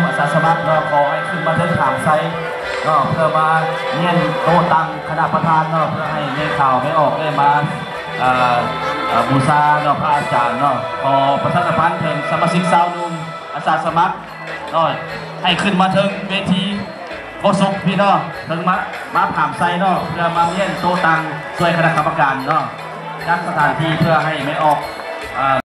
ອາສາສະໝັກເນາະ ຂໍໃຫ້ຂຶ້ນມາເທິງຂາມໄຊເນາະ ເພື່ອມາມ້ຽນໂຕະຕັ່ງຄະນະປະທານເນາະ ເພື່ອໃຫ້ແມ່ຂາວແມ່ອອກໄດ້ມາ ເອີ ເອີ ບູຊາເນາະ ພະອາຈານເນາະ. ຂໍປະຊາສຳພັນເຖິງສະມາຊິກຊາວໜຸ່ມ ອາສາສະໝັກເນາະ ໃຫ້ຂຶ້ນມາເທິງເວທີໂຄສົກພີ້ເນາະ ເທິງມາ ມາຂາມໄຊເນາະ ເພື່ອມາມ້ຽນໂຕະຕັ່ງຊ່ວຍຄະນະກຳມະການເນາະ ຈັດສະຖານທີ່ເພື່ອໃຫ້ແມ່ອອກ ເອີ